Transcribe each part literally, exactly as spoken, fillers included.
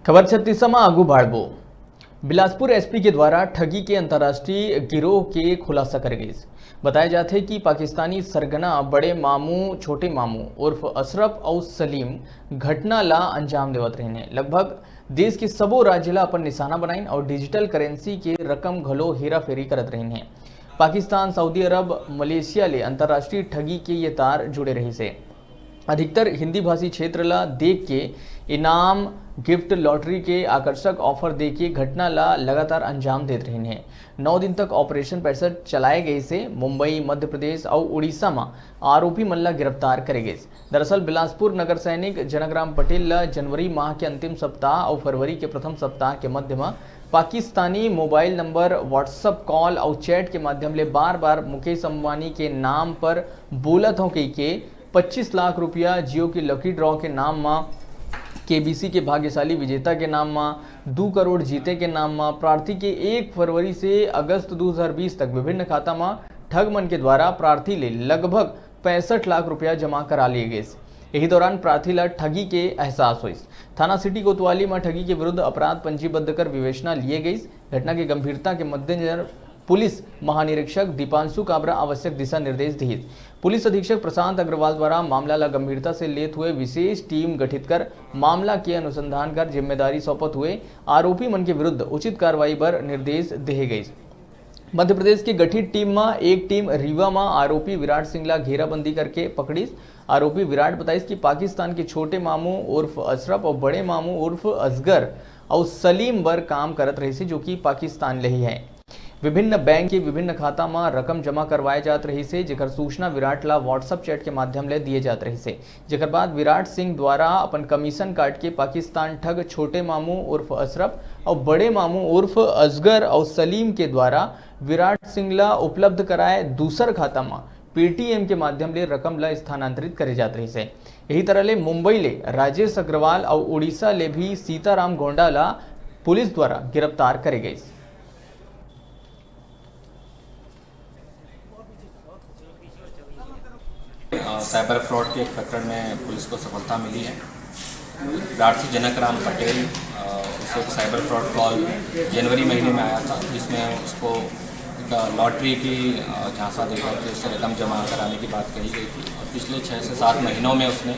खबर छत्तीस म आगू बढ़बो। बिलासपुर एसपी के द्वारा ठगी के अंतर्राष्ट्रीय गिरोह के खुलासा करे गइस। बताया जाथे कि पाकिस्तानी सरगना बड़े मामू, छोटे मामू उर्फ अशरफ अउ सलीम घटना ला अंजाम देवत रहिन हे। लगभग देश के सबो राज्य ला अपन निशाना बनाइन अउ डिजिटल करेंसी के रकम घलो हेराफेरी करत रहिन हे। पाकिस्तान, सऊदी अरब, मलेशिया ले अंतर्राष्ट्रीय ठगी के ये तार जुड़े रहिस हे। अधिकतर हिंदी भाषी क्षेत्र ला देख के इनाम, गिफ्ट, लॉटरी के आकर्षक ऑफर दे के घटना ला लगातार अंजाम देत रहिन हे। नौ दिन तक ऑपरेशन पैंसठ चलाए गए से मुंबई, मध्य प्रदेश अउ उड़ीसा म आरोपी मन ला गिरफ्तार करे गइस। दरअसल बिलासपुर नगर सैनिक जनकराम पटेल ला जनवरी माह के अंतिम सप्ताह अउ फरवरी के प्रथम सप्ताह के मध्य म Pakistani mobile number, WhatsApp call अउ चैट के माध्यम ले बार-बार मुकेश अंबानी के नाम पर बोलत हौं कहिके पच्चीस लाख रुपया जियो के लकी ड्रॉ के नाम म, केबीसी के भाग्यशाली विजेता के नाम म, दू करोड़ जीते के नाम म प्रार्थी के एक फरवरी से अगस्त दू हज़ार बीस तक विभिन्न खाता म ठग मन के द्वारा प्रार्थी ले लगभग पैंसठ लाख रुपया जमा करा लिए गइस। यही दौरान प्रार्थी ला ठगी के एहसास होइस। थाना सिटी कोतवाली म ठगी के विरुद्ध अपराध पंजीबद्ध कर विवेचना लिए गइस। घटना के गंभीरता के मद्देनजर पुलिस महानिरीक्षक दीपांशु काबरा आवश्यक दिशा निर्देश दिहिस। पुलिस अधीक्षक प्रशांत अग्रवाल द्वारा मामला ला गंभीरता से लेत हुए विशेष टीम गठित कर मामला के अनुसंधान कर जिम्मेदारी सौंपत हुए आरोपी मन के विरुद्ध उचित कार्रवाई बर निर्देश देहे गइस। मध्य प्रदेश के गठित टीम म एक टीम रीवा म आरोपी विराट सिंह ला घेराबंदी करके पकड़िस। आरोपी विराट बताइस कि पाकिस्तान के छोटे मामू उर्फ अशरफ अउ बड़े मामू उर्फ असगर अउ सलीम बर काम करत रहिस हे, जो कि पाकिस्तान ले ही हे। विभिन्न बैंक के विभिन्न खाता म रकम जमा करवाए जात रहिस हे, जेकर सूचना विराट ला WhatsApp चैट के माध्यम ले दिए जात रहिस हे, जेकर बाद विराट सिंह द्वारा अपन कमीशन काट के पाकिस्तान ठग छोटे मामू उर्फ अशरफ अउ बड़े मामू उर्फ असगर अउ सलीम के द्वारा विराट सिंह ला उपलब्ध कराए दूसर खाता म पेटीएम के माध्यम ले रकम ला स्थानांतरित करे जात रहिस हे। यही तरह ले मुंबई ले राजेश अग्रवाल अउ उड़ीसा ले भी सीताराम गोंडा ला पुलिस द्वारा गिरफ्तार करे गइस। अ, साइबर फ्रॉड के एक प्रकरण में पुलिस को सफलता मिली है। प्रार्थी जनक राम पटेल, अ, उसे एक साइबर फ्रॉड कॉल जनवरी महीने में आया था, जिसमें उसको एक लॉटरी की, अ, झांसा देकर के उससे रकम जमा कराने की बात कही गई थी और पिछले छः से सात महीनों में उसने,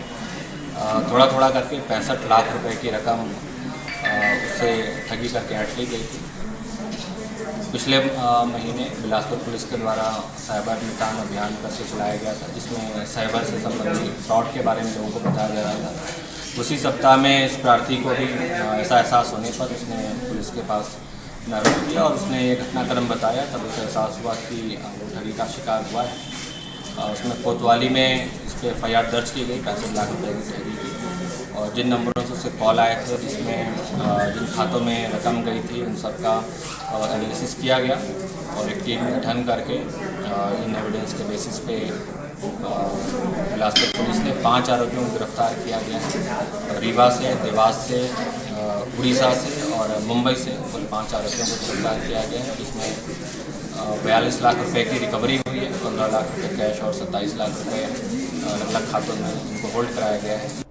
अ, थोड़ा थोड़ा करके पैंसठ लाख रुपए की रकम, अ, उससे ठगी करके हट ली गई थी। पिछले, अ, महीने बिलासपुर पुलिस के द्वारा साइबर निदान अभियान करके चलाया गया था, जिसमें साइबर से संबंधित फ्रॉड के बारे में लोगों को बताया जा रहा था। उसी सप्ताह में इस प्रार्थी को भी, अ, ऐसा एहसास होने पर उसने पुलिस के पास अपना रुख किया और उसने ये घटनाक्रम बताया। तब उसे एहसास हुआ कि, अ, वो ठगी का शिकार हुआ है। अ, उसमें कोतवाली में इस पे एफआईआर दर्ज की गई, पैंसठ लाख रुपए की ठगी की। और जिन नंबरों से उसे कॉल आए थे, जिसमें, अ, जिन खातों में रकम गई थी, उन सबका, अ, एनालिसिस किया गया और एक टीम गठन करके, अ, इन एविडेंस के बेसिस पे, अ, बिलासपुर पुलिस ने पांच आरोपियों को गिरफ्तार किया गया है। रीवा से, देवास से, अ, उड़ीसा से और मुंबई से कुल पांच आरोपियों को गिरफ्तार किया गया है, जिसमें, अ, बयालीस लाख रुपए की रिकवरी हुई है, पन्द्रह लाख रुपए कैश और सत्ताईस लाख रुपए, अ, अलग-अलग खातों में उनको होल्ड कराया गया है।